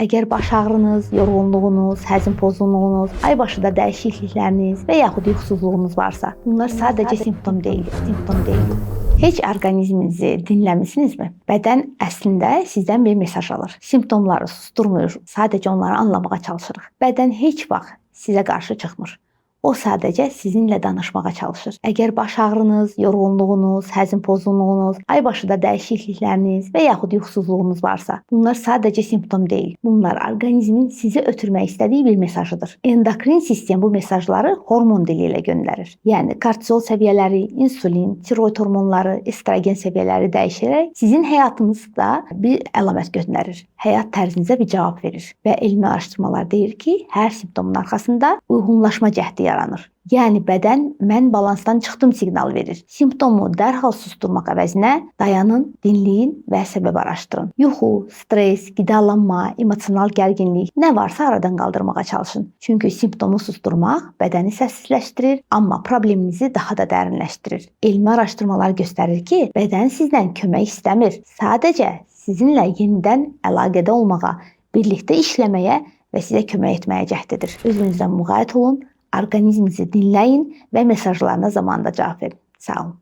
Əgər baş ağrınız, yorğunluğunuz, həzm pozğunluğunuz, ay başında dəyişiklikləriniz və yaxud yuxusuzluğunuz varsa, bunlar sadəcə simptom deyil, simptom deyil. Heç orqanizminizi dinləmisinizmi? Bədən əslində sizdən bir mesaj alır. Simptomları susturmur, sadəcə onları anlamağa çalışırıq. Bədən heç vaxt sizə qarşı çıxmır. O sadəcə sizinlə danışmağa çalışır. Əgər baş ağrınız, yorğunluğunuz, həzm pozğunluğunuz, ay başında dəyişiklikləriniz və yaxud yuxusuzluğunuz varsa, bunlar sadəcə simptom deyil. Bunlar orqanizmin sizə ötürmək istədiyi bir mesajıdır. Endokrin sistem bu mesajları hormon dili ilə göndərir. Yəni kortizol səviyyələri, insulin, tiroid hormonları, estrogen səviyyələri dəyişərək sizin həyatınızda bir əlamət göndərir. Həyat tərzinizə bir cavab verir. Və elmi araşdırmalar deyir ki, hər simptomun arxasında uyğunlaşma cəhdi yaranır. Yəni bədən mən balansdan çıxdım siqnal verir. Simptomu dərhal susturmaq əvəzinə dayanın, dinləyin və səbəb araşdırın. Yuxu, stres, qidalanma, emosional gərginlik, nə varsa aradan qaldırmağa çalışın. Çünki simptomu susturmaq bədəni səssizləşdirir, amma probleminizi daha da dərinləşdirir. Elmi araşdırmalar göstərir ki, bədən sizdən kömək istəmir. Sadəcə sizinlə yenidən əlaqədə olmağa, birlikdə işləməyə və sizə kömək etməyə cəhd edir. Özünüzdən müğayət olun, orqanizminizi dinləyin və mesajlarına zamanında cavab verin. Sağ olun.